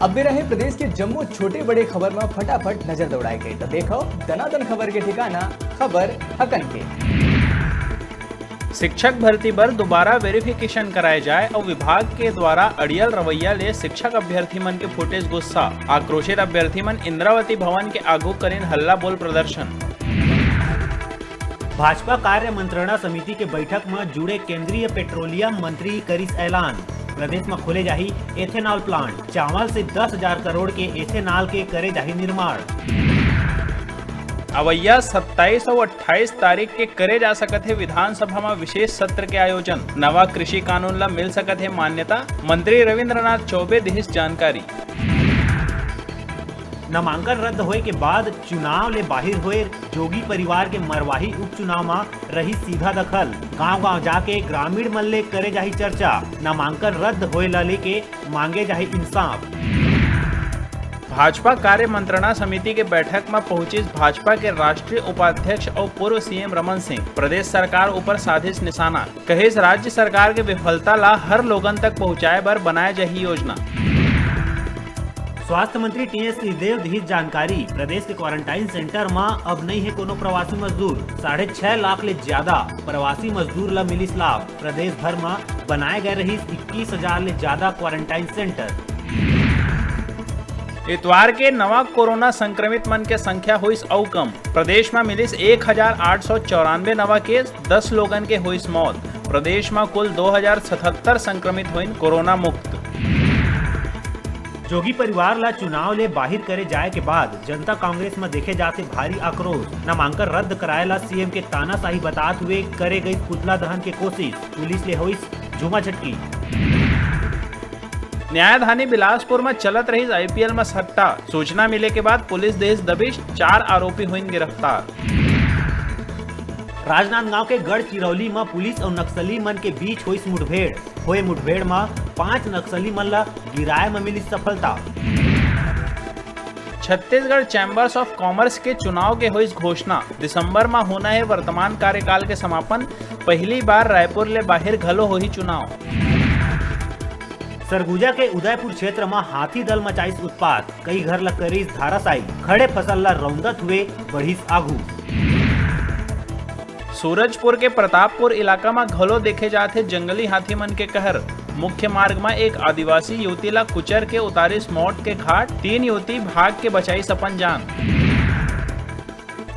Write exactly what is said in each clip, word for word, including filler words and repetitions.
अब बेरा हे प्रदेश के जम्मो छोटे बड़े खबर म फटाफट नजर दौड़ाए के। त देखव दनादन खबर के ठिकाना, खबर हकन के। शिक्षक भर्ती बर दोबारा वेरिफिकेशन कराए जाए अउ विभाग के द्वारा अड़ियल रवैया ले शिक्षक अभ्यर्थी मन के फूटिस गुस्सा। आक्रोशित अभ्यर्थी मन इंद्रावती भवन के आगू करिन हल्ला बोल प्रदर्शन। भाजपा कार्य मंत्रणा समिति के बैठक म जुड़े केंद्रीय पेट्रोलियम मंत्री करिस ऐलान। प्रदेश म खोले जाही एथेनॉल प्लांट, चावल से दस हजार करोड़ के एथेनॉल के करे जाही निर्माण। अवैया सत्ताईस अउ अट्ठाईस तारीख के करे जा सकत हे विधानसभा म विशेष सत्र के आयोजन। नवा कृषि कानून ल मिल सकत हे मान्यता, मंत्री रविंद्रनाथ चौबे दिहिस जानकारी। नामांकन रद्द होए के बाद चुनाव ले बाहिर होए जोगी परिवार के मरवाही उपचुनाव म रही सीधा दखल। गांव-गांव जाके ग्रामीण मन ले करे जाही चर्चा। नामांकन रद्द होए ला लेके मांगे जाही इंसाफ। भाजपा कार्य मंत्रणा समिति के बैठक म पहुंचिस भाजपा के राष्ट्रीय उपाध्यक्ष अउ पूर्व सीएम रमन सिंह। प्रदेश सरकार ऊपर साधिस निशाना। कहिस राज्य सरकार के विफलता ला हर लोगन तक पहुंचाए बर बनाए जाही योजना। स्वास्थ्य मंत्री टीएस सिंहदेव दिहिस जानकारी, प्रदेश के क्वारंटाइन सेंटर म अब नइ हे कोनो प्रवासी मजदूर। साढ़े छह लाख ले ज्यादा प्रवासी मजदूर ला मिलिस लाभ। प्रदेश भर म बनाए गए रहिस इक्कीस हजार ले ज्यादा क्वारंटाइन सेंटर। इतवार के नवा कोरोना संक्रमित मन के संख्या होइस अउ कम। प्रदेश म मिलिस एक हजार आठ सौ चौरानवे नवा केस, दस लोगन के होइस मौत। प्रदेश म कुल दो हजार सतहत्तर संक्रमित होइन कोरोना मुक्त। जोगी परिवार ला चुनाव ले बाहिर करे जाए के बाद जनता कांग्रेस म देखे जाथे भारी आक्रोश। नामांकन रद्द कराए ला सीएम के तानाशाही बतात हुए करे गई पुतला दहन के कोशिश, पुलिस ले होइस झूमा झटकी। न्यायधानी बिलासपुर म चलत रहिस आईपीएल म सट्टा। सूचना मिले के बाद पुलिस देहिस दबिश, चार आरोपी होइन गिरफ्तार। राजनांदगांव के गढ़चिरौली म पुलिस अउ नक्सली मन के बीच होइस मुठभेड़। होए मुठभेड़ म पांच नक्सली मन ल गिराए म मिलिस सफलता। छत्तीसगढ़ चैम्बर्स ऑफ कॉमर्स के चुनाव के होइस घोषणा। दिसंबर म होना हे वर्तमान कार्यकाल के समापन। पहली बार रायपुर ले बाहिर घलो होही चुनाव। सरगुजा के उदयपुर क्षेत्र म हाथी दल मचाइस उत्पात, कई घर ल करिस धाराशायी, खड़े फसल ल रौंदत हुए बढ़िस आगू। सूरजपुर के प्रतापपुर इलाका म घलो देखे जात हे जंगली हाथी मन के कहर। मुख्य मार्ग म एक आदिवासी युवती ला कुचर के उतारिस मौत के घाट, तीन युवती भाग के बचाइस अपन जान।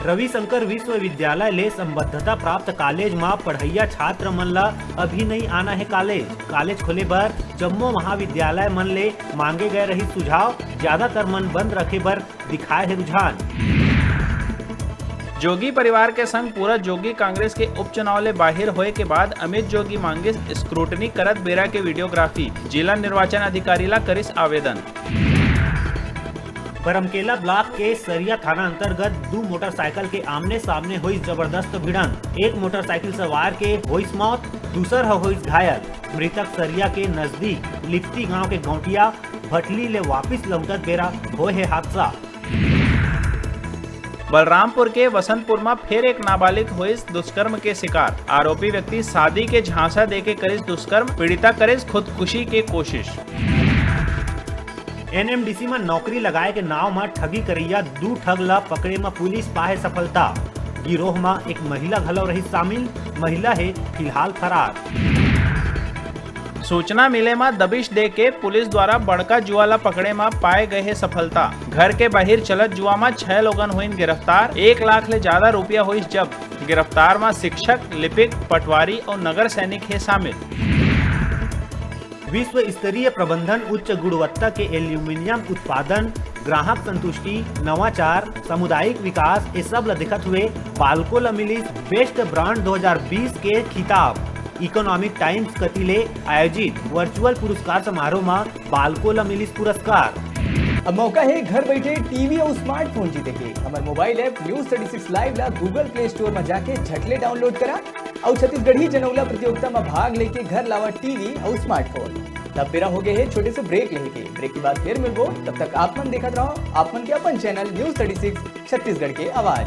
रविशंकर विश्वविद्यालय ले संबद्धता प्राप्त कॉलेज म पढ़इया छात्र मन ल अभी नइ आना हे कॉलेज। कॉलेज खोले बर जम्मो महाविद्यालय मन ले मांगे गए रहिस सुझाव, ज्यादातर मन बंद रखे बर दिखाए हे रुझान। जोगी परिवार के संग पूरा जोगी कांग्रेस के उपचुनाव ले बाहिर होए के बाद अमित जोगी मांगिस स्क्रूटनी करत बेरा के वीडियोग्राफी, जिला निर्वाचन अधिकारी ला करिस आवेदन। बरमकेला ब्लॉक के सरिया थाना अंतर्गत दू मोटरसाइकिल के आमने सामने होइस जबरदस्त भिड़ंत। एक मोटरसाइकिल सवार के होइस मौत, दूसर ह होइस घायल। मृतक सरिया के नजदीक लिप्ती गांव के गौंटिया भटली ले वापिस लौटत बेरा होए हे हादसा। बलरामपुर के वसंतपुर म फेर एक नाबालिग होइस दुष्कर्म के शिकार। आरोपी व्यक्ति शादी के झांसा देके करिस दुष्कर्म, पीड़िता करिस खुदकुशी के कोशिश। एनएमडीसी म नौकरी लगाए के नाव म ठगी करइया दू ठग ल पकड़े म पुलिस पाहे सफलता। गिरोह म एक महिला घलो रहिस शामिल, महिला हे फिलहाल फरार। सूचना मिले म दबिश दे के पुलिस द्वारा बड़का जुआ ल पकड़े म पाए गए हे सफलता। घर के बाहिर चलत जुआ म छह लोगन होइन गिरफ्तार, एक लाख ले ज्यादा रुपया होइस जब्त। गिरफ्तार म शिक्षक, लिपिक, पटवारी अउ नगर सैनिक हे शामिल। विश्व स्तरीय प्रबंधन, उच्च गुणवत्ता के एल्यूमिनियम उत्पादन, ग्राहक संतुष्टि, नवाचार, सामुदायिक विकास, ये सब ल देखत हुए बालको ल मिलिस बेस्ट ब्रांड दो हज़ार बीस के खिताब। इकोनॉमिक टाइम्स कति ले आयोजित वर्चुअल पुरस्कार समारोह म बालको ल मिलिस पुरस्कार। अब मौका हे घर बैठे टीवी अउ स्मार्टफोन जीते के। हमर mobile app news thirty six live ला Google प्ले स्टोर म जाके झटले डाउनलोड करा अउ छत्तीसगढ़ी जनौला प्रतियोगिता म भाग लेके घर लावा टीवी अउ स्मार्टफोन। तब बेरा हो गए हे छोटे से ब्रेक लेहे के। ब्रेक के बाद फिर मिलबो, तब तक आप मन देखत रहो आप मन के अपन channel news thirty six Chhattisgarh के आवाज।